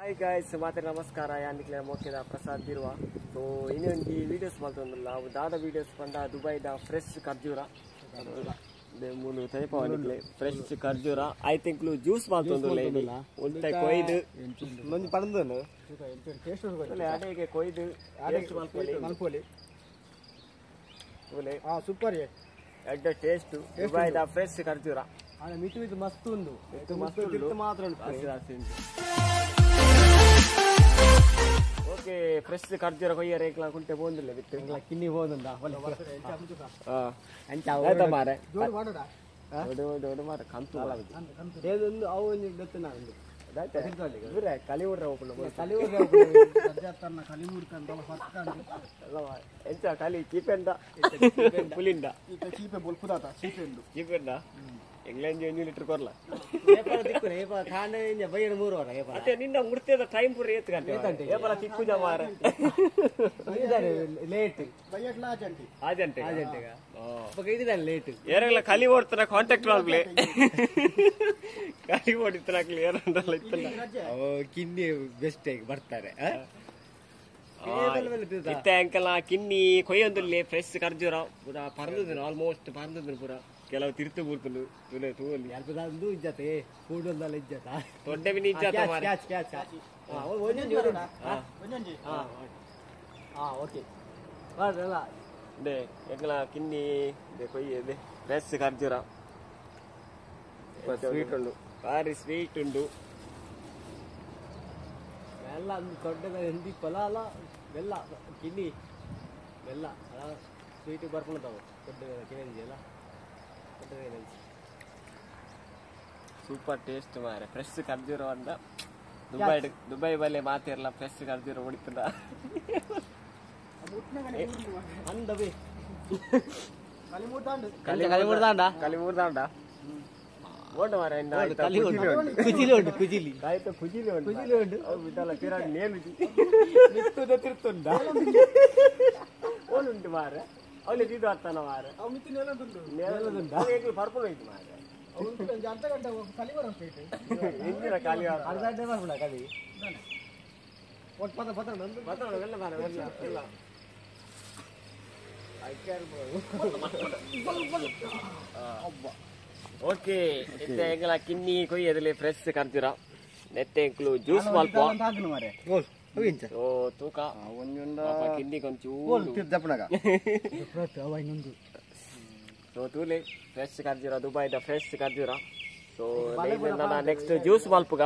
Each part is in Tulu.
ಹಾಯ್ ಗಾಯ್ಸ್, ಮಾತ್ರ ನಮಸ್ಕಾರ. ಯಾನಿಕ್ಲೆ ಮೋಕೆದ ಪ್ರಸಾದ್ ಬಿರುವ. ಸೊ ಇನ್ನೊಂದು ವೀಡಿಯೋಸ್ ಮಾಡ್ತೊಂದಿಲ್ಲ ಅವು ದಾದ ವೀಡಿಯೋಸ್ ಪಂಡ ದುಬೈದ ಫ್ರೆಶ್ ಖರ್ಜೂರ ಮೂಲು ತೈಪವನಿಕ್ಲೆ ಫ್ರೆಶ್ ಖರ್ಜೂರ I think juice ಮಾಡ್ತೊಂದಿಲ್ಲ ಉಂಟೆ ಕೊಯ್ದು ಒಂಜಿ ಪಂಡದನು ಅಡೆಗೆ ಕೊಯ್ದು ಟೇಸ್ಟ್ ಮಲ್ಪೊಲಿ ಒಲೆ. ಆ ಸೂಪರ್ ಎಡ್ಡ ಟೇಸ್ಟ್ ದುಬೈದ ಫ್ರೆಶ್ ಖರ್ಜೂರ. ಆನೆ ಮಿತು ಮಿತು ಮಸ್ತ್ ಉಂಡು, ಮಸ್ತ್ ಉಂಡು ಮಾತ್ರ ಉಂಡು. ಓಕೆ, ಫ್ರೆಶ್ ಖರ್ಜೂರ ಕೊಯ್ಯರೆ ಏಕ್ಲ ಕುಂಟೆ ಪೋಂದಿಲ್ಲ ಬಿತ್ತು ಕಿನ್ನಿ ಹೋದಂದ ಅಂಚ ಆಯ್ತಾ ಮಾರೆ ದೊಡ್ಡ ದೊಡ್ಡ ಮಾರೆ ಕಂತು ಏದೊಂದು ಅವು ಒಂಜಿ ಗೊತ್ತುನ ಉಂಡು ಇವ್ರೆ ಕಲಿಊರ ಓಪನ್ ಕಲಿಊರ ಅಜ್ಜತ್ತನ್ನ ಕಲಿಊರ ಕಂದಲ ಫರ್ಕಂಡು ಎಂಚ ಕಲಿ ಚೀಪೆಂಡ ಪುಲಿಂಡ ಇತ್ತ ಚೀಪೆ ಬೊಲ್ಪುದಾತ ಚೀಪೆಂಡು ಚೀಪೆಂಡ ಎಂಗ್ಲೆಂಡ್ ಒಂಜಿ ಲೀಟರ್ ಕೊರ್ಲ ಏಪಲ ದಿಕ್ಕುನೆ ಏಪಲ ಕಾಂಡ ಇಂಜ ಬೈಯಣ 3 ವಾರ ಏಪಲ ಅತ್ತೆ ನಿನ್ನ ಮುಡ್ತೇದ ಟೈಮ್ ಪೂರ ಏತ್ ಗಂಟೆ ಏಪಲ ತಿಕ್ಕುಜ ಮಾರೆ ಇದಾರೆ ಲೇಟ್ ಬೈಯಟ್ಲ ಆಜಂಟಿ ಆಜಂಟೆ ಆಜಂಟೆಗ ಬಕ ಇದಾರೆ ಲೇಟ್ ಏರಗಳ ಕಲಿ ಓಡ್ತನ ಕಾಂಟ್ಯಾಕ್ಟ್ ಮಾಡ್ಲೆ ಕಲಿ ಓಡಿತನ ಕ್ಲಿಯರ್ ಅಂದಲ್ಲ ಇತ್ತಲ್ಲ ಅವ ಕಿನ್ನಿ ಬೆಸ್ಟ್ ಆಗಿ ಬರ್ತಾರೆ. ಇತ್ತೆ ಅಂಕಲ ಕಿನ್ನಿ ಕೊಯ್ಯೊಂದುಲ್ಲೆ ಫ್ರೆಶ್ ಖರ್ಜೂರ ಪೂರ ಪರಂದುದಿನ ಆಲ್ಮೋಸ್ಟ್ ಪರಂದುದಿನ ಪೂರ ಕೆಲವು ತಿರ್ತು ಬೂರ್ತುಂಡು ತುಲೆ ತೂವಲ್ಲಿ ಅಲ್ಪದಂದು ಇಜ್ಜತೆ ಕೂಡೊಂದಲ್ಲ ಇಜ್ಜತ ದೊಡ್ಡ ಬಿನಿ ಇಜ್ಜತ ಮಾರೆ ಕ್ಯಾಚ್ ಕ್ಯಾಚ್ ಆ ಒಂಜೊಂಜಿ ಒಂಜೊಂಜಿ ಆ ಓಕೆ ಬಾರಲ್ಲ ದೆ ಎಂಕಲ ಕಿನ್ನಿ ದೆ ಕೊಯ್ಯದೆ ಫ್ರೆಶ್ ಖರ್ಜೂರ ಸ್ವೀಟ್ ಉಂಡು, ಬಾರಿ ಸ್ವೀಟ್ ಉಂಡು. ಬೆಲ್ಲ ದೊಡ್ಡದ ಹಿಂದಿ ಫಲ ಅಲ್ಲ ಬೆಲ್ಲ ಕಿನ್ನಿ ಬೆಲ್ಲ ಸ್ವೀಟ್ ಬರ್ಕೊಂಡವು ದೊಡ್ಡ ಕಿನ್ನಿ ಅಲ್ಲ ದೊಡ್ಡ ಸೂಪರ್ ಟೇಸ್ಟ್ ಮಾರೆ ಫ್ರೆಶ್ ಖರ್ಜೂರ ಅಂದ ದುಬೈ ದುಬೈ ಬಲ್ಲೆ ಮಾತಿರಲ್ಲ ಫ್ರೆಶ್ ಖರ್ಜೂರ ಹೊಡಿತದ ಅಂದವೇ ಕಲಿಮೂರ್ದಾಂಡ ಕಲಿಮೂರ್ದಾಂಡ ಓಂಡು ಮಾರೆ ಕುಜಿಲಿ ಉಂಡು, ಕುಜಿಲಿ ಕಾಯ್ತ ಕುಜಿಲಿ ಉಂಡು, ಕುಜಿಲಿ ಉಂಡು. ಅವು ಇದಲ್ಲ ಪಿರಾಡ್ ನೇಲುಜಿ ಮಿತ್ತುದ ತಿರ್ತುಂಡ ಓನುಂಟು ಮಾರೆ ಅವಳು ಇದು ಅರ್ಥನ ಮಾರೆ ಅವು ಮಿತ್ತು ನೇಲದುಂಡು ನೇಲದುಂಡ ಏಕಲು ಪರ್ಪುಣ ಇತ್ತು ಮಾರೆ ಅರ್ಧ ಗಂಟೆ ಕಲಿ ಬರೋ ಇಂದಿನ ಕಲಿ ಅರ್ಧ ಗಂಟೆ ಬರ್ಪುಣ ಕಲಿ ಒಟ್ಟು ಪತ್ರ ಪತ್ರ ನಂದು ಪತ್ರ ಎಲ್ಲ ಮಾರೆ ಎಲ್ಲ ಎಲ್ಲ ಓಕೆ. ಇತ್ತೆ ಎಂಗಲ ಕಿನ್ನಿ ಕೊಯ್ಯದಲ್ಲಿ ಫ್ರೆಶ್ ಖರ್ಜೂರ ನೆತ್ತೆ ಎಂಕ್ಲು ಜ್ಯೂಸ್ ಮಲ್ಪ ಓ ತೂಕ ಪಾಪ ಕಿನ್ನಿ ಕೊಂಚೂರು ಸೊ ತೂಲೆ ಫ್ರೆಶ್ ಖರ್ಜೂರ ದುಬೈದ ಫ್ರೆಶ್ ಖರ್ಜೂರ. ಸೊ ನೆಕ್ಸ್ಟ್ ಜ್ಯೂಸ್ ಮಲ್ಪುಗ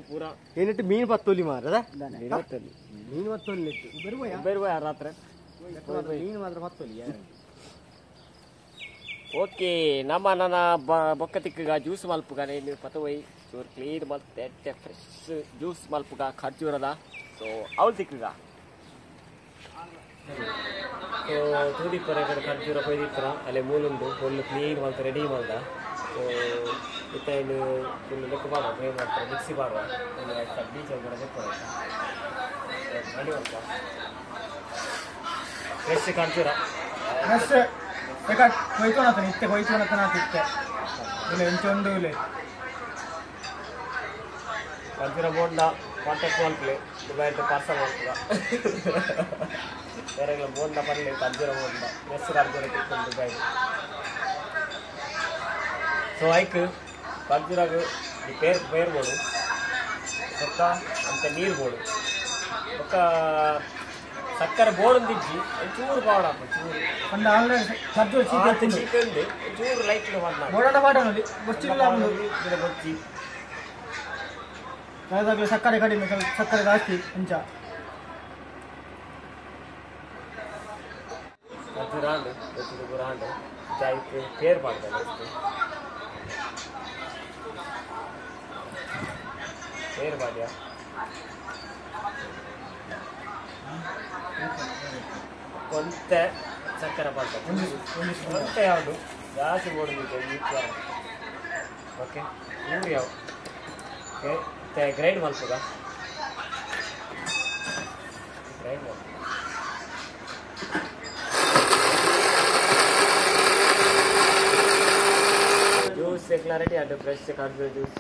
ಪೂರ ಏನಿಟ್ಟು ಮೀನು ಪತ್ತೊಲಿ ಮಾರದ ಮೀನು ಪತ್ತೊಲಿ ಬೇರೆ ರಾತ್ರಿ ಮೀನು ಮಾತ್ರ ಪತ್ತೊಲಿ. ಓಕೆ, ನಮ್ಮ ನನ್ನ ಬೊಕ್ಕ ತಿಕ್ಕಗ ಜ್ಯೂಸ್ ಮಲ್ಪುಗ ನೀನು ಪತವೈ ಚೂರು ಕ್ಲೀನ್ ಮಲ್ತೆ ಫ್ರೆಶ್ ಜ್ಯೂಸ್ ಮಲ್ಪುಗ ಖರ್ಜೂರದ. ಸೊ ಅವಳು ತಿಕ್ಕಗ ಸೊ ತೂದಿಪ್ಪರ ಕಡೆ ಖರ್ಜೂರ ಕೊಯ್ದಿತ್ತರ ಅಲ್ಲೇ ಮೂಲುಂಡು ಫುಲ್ ಕ್ಲೀನ್ ಮಲ್ತ ರೆಡಿ ಮಲ್ದ. ಸೊ ಇತ್ತ ಇನ್ನು ಫುಲ್ ಲೆಕ್ಕ ಪಾಡುವ ಫ್ರೈ ಮಾಡ್ತಾರೆ ಮಿಕ್ಸಿ ಪಾಡುವ ಬೀಚ್ ಕೂಡ ಲೆಕ್ಕ ರೆಡಿ ಮಲ್ಪ ಫ್ರೆಶ್ ಖರ್ಜೂರ ಫ್ರೆಶ್ ಕೊಯ್ತೋಣತನ ಇತ್ತೆ ಕೊಯ್ತೋಣತನ ಇತ್ತೆ ಇಲ್ಲ ಎಂಚೊಂದು ಇಲ್ಲ ಖರ್ಜೂರ ಬೋಂಡ ಕಾಂಟ್ಯಾಕ್ಟ್ ಮಲ್ಪಲೆ ದುಬೈದ ಪಾರ್ಸಲ್ ಮಲ್ಪುಗ ಬೇರೆಗಳ ಬೋಂಡ ಪರ್ಲೆ ಖರ್ಜೂರ ಬೋಂಡ ಫ್ರೆಶ್ ಖರ್ಜೂರ ತಿಕ್ಕೊಂಡು ದುಬೈ. ಸೊ ಐಕ್ ಖರ್ಜೂರಾಗ ಈ ಪೇರ್ ಪೇರ್ ಬೋಡು ಬೊಕ್ಕ ಅಂತ ನೀರು ಬೋಡು ಬೊಕ್ಕ ಸಕ್ಕರೆ ಬೋಡೊಂದಿಜ್ಜಿ ಚೂರು ಪಾವಡ ಚೂರು ಅಂದ ಆಲ್ರೆಡಿ ಖರ್ಜೂರ ಚೀಪೆ ಚೀಪೆ ಉಂಡು ಚೂರು ಲೈಟ್ ಮಾಡ್ಲ ಬೋಡಾಟ ಪಾಡೋನಲ್ಲಿ ಗೊತ್ತಿಲ್ಲ ಬೊಚ್ಚಿ ಸಕ್ಕರೆ ಕಡಿಮೆ ಸಕ್ಕರೆ ಜಾಸ್ತಿ ಅಂಚ ಖರ್ಜೂರ ಆಂಡು ಬೊಚ್ಚಿದ ಪೂರ ಆಂಡು ಐಕ್ ಪೇರ್ ಪಾಡ್ತಾರೆ ನೆಕ್ಸ್ಟ್ ಪೇರ್ ಪಾಡ್ಯ ಕೊಂತೆ ಸಕ್ಕರೆ ಪಾಡ್ತಾರೆ ಕೊಂತೆ ಯಾವುದು ಜಾಸ್ತಿ ಬೋಡುದು. ಓಕೆ ಮೂರು ಯಾವ ಓಕೆ ಗ್ರೈಂಡ್ ಮಲ್ಪುಗ ಗ್ರೈಂಡ್ ಮಲ್ಪ ಎಂಕ್ಲ ರೆಡಿ ಆಂಡ್ ಫ್ರೆಶ್ ಖರ್ಜೂರ ಜ್ಯೂಸ್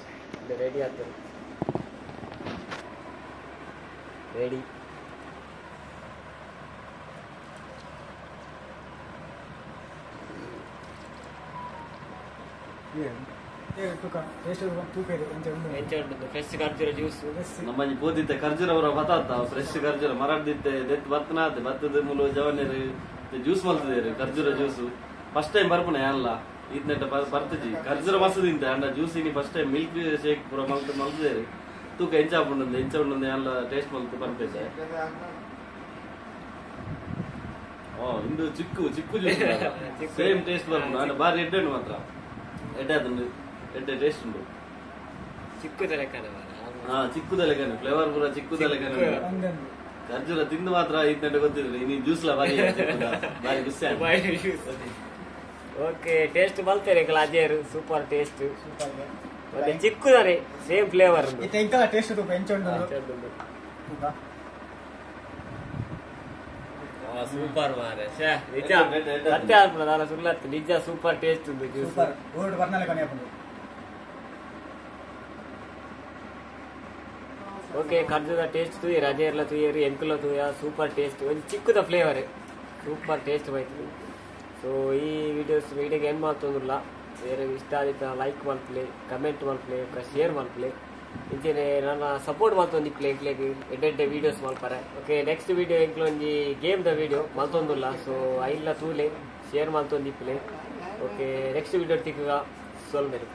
ರೆಡಿ ಆತುಂಡು ರೆಡಿ ಫ್ರೆಶ್ ಖರ್ಜೂರ ಜ್ಯೂಸ್ ನಮ್ಮಲ್ಲಿ ಪೋದಿತ್ತೆ ಖರ್ಜೂರ ಅವರ ಬತ್ತಾತ ಫ್ರೆಶ್ ಖರ್ಜೂರ ಮರಡ್ದಿತ್ತೆ ದೆತ್ ಬತ್ತನಾತೆ ಬತ್ತದ ಮೂಲ ಜವನೇರು ಜ್ಯೂಸ್ ಮಲ್ತಿದ್ದೇರು ಖರ್ಜೂರ ಜ್ಯೂಸ್ ಫಸ್ಟ್ ಟೈಮ್ ಬರ್ಪುಣ ಅಲ್ಲ ಈತ್ನೆಟ್ಟ ಬರ್ತಜಿ ಖರ್ಜೂರ ಮಸ್ತ್ ತಿಂತೆ ಅಂಡ ಜ್ಯೂಸ್ ಇನಿ ಫಸ್ಟ್ ಟೈಮ್ ಮಿಲ್ಕ್ ಶೇಕ್ ಪೂರ ಮಲ್ತಿದ್ದೇರು ತೂಕ ಎಂಚ ಆಪುಂಡು ಎಂಚ ಉಂಡು ಅಲ್ಲ ಟೇಸ್ಟ್ ಮಲ್ತು ಬರ್ಪೇತೆ ಓ ಇಂದು ಚಿಕ್ಕು ಚಿಕ್ಕು ಜ್ಯೂಸ್ ಸೇಮ್ ಟೇಸ್ಟ್ ಬರ್ಪುಂಡು ಅಂಡ ಬಾರಿ ಎಡ್ಡೆ ಉಂಡು ಮಾತ್ರ ಎಡ್ಡೆ ಆತುಂಡು ಎಡ್ಡೆ ಟೇಸ್ಟ್ ಉಂಡು ಚಿಕ್ಕುದ ಲೆಕ್ಕನೆ ಹಾ ಚಿಕ್ಕುದ ಲೆಕ್ಕನೆ ಫ್ಲೇವರ್ ಪೂರ ಚಿಕ್ಕುದ ಲೆಕ್ಕನೆ ಖರ್ಜೂರ ತಿಂದು ಮಾತ್ರ ಈತ್ನೆಟ್ಟ ಗೊತ್ತಿದ್ರು ಇನಿ ಜ್ಯೂಸ್ ಲ ಬಾರಿ ಬಾರಿ ಖುಷಿ ಓಕೆ ಟೇಸ್ಟ್ ಮಲ್ತೇರೆ ಎಂಕಲ ಅಜೇರು ಸೂಪರ್ ಟೇಸ್ಟ್ ಮತ್ತೆ ಚಿಕ್ಕುದಾನೆ ಸೇಮ್ ಫ್ಲೇವರ್ ಇತ್ತೆ ಎಂಕಲ ಟೇಸ್ಟ್ ತೂಪ ಎಂಚ ಉಂಡು ಸೂಪರ್ ಮಾರೆ ನಿಜ ಸತ್ಯ ಆಪುಂಡು ದಾಲ ಸುಳ್ಳತ್ತು ನಿಜ ಸೂಪರ್ ಟೇಸ್ಟ್ ಉಂಡು ಜ್ಯೂಸ್ ಸೂಪರ್ ಊರುಡು ಬರ್ನಲೆ ಕೊನೆ ಆಪುಂಡು ಓಕೆ ಖರ್ಜೂರ ಟೇಸ್ಟ್ ತೂಯೇರು ಅಜೇರ್ಲ ತೂಯೇರು ಎಂಕುಲ ತೂಯ ಸೂಪರ್ ಟೇಸ್ಟ್ ಒಂಜಿ ಚಿಕ್ಕುದ ಫ್ಲೇವರ್ ಸೂಪರ್ ಟೇಸ್ಟ್ ಬೈತುಂಡು ಸೊ ಈ ವಿಡಿಯೋಸ್ ವಿಡಿಯೋಗೆ ಏನು ಮಲ್ತೊಂದುಲ್ಲ ಬೇರೆ ಇಷ್ಟ ಆದಿತ್ತ ಲೈಕ್ ಮಲ್ಪಲೆ ಕಮೆಂಟ್ ಮಲ್ಪಲೆ ಶೇರ್ ಮಲ್ಪಲೆ ಇಂಚೆನೆ ನನ್ನ ಸಪೋರ್ಟ್ ಮಲ್ತೊಂದಿಪ್ಪಲೆ ಎಂಕ್ಲೆಗ್ ಎಡ್ಡೆ ಎಡ್ಡೆ ವೀಡಿಯೋಸ್ ಮಲ್ಪರೆ ಓಕೆ ನೆಕ್ಸ್ಟ್ ವೀಡಿಯೋ ಎಂಕ್ಲ ಒಂಜಿ ಗೇಮ್ದ ವೀಡಿಯೋ ಮಲ್ತೊಂದುಲ್ಲ ಸೊ ಐಲ್ಲ ತೂಲೆ ಶೇರ್ ಮಲ್ತೊಂದಿಪ್ಪಲೆ ಓಕೆ ನೆಕ್ಸ್ಟ್ ವೀಡಿಯೋ ತಿಕ್ಕುಗ ಸೊಲ್ಮೆರು.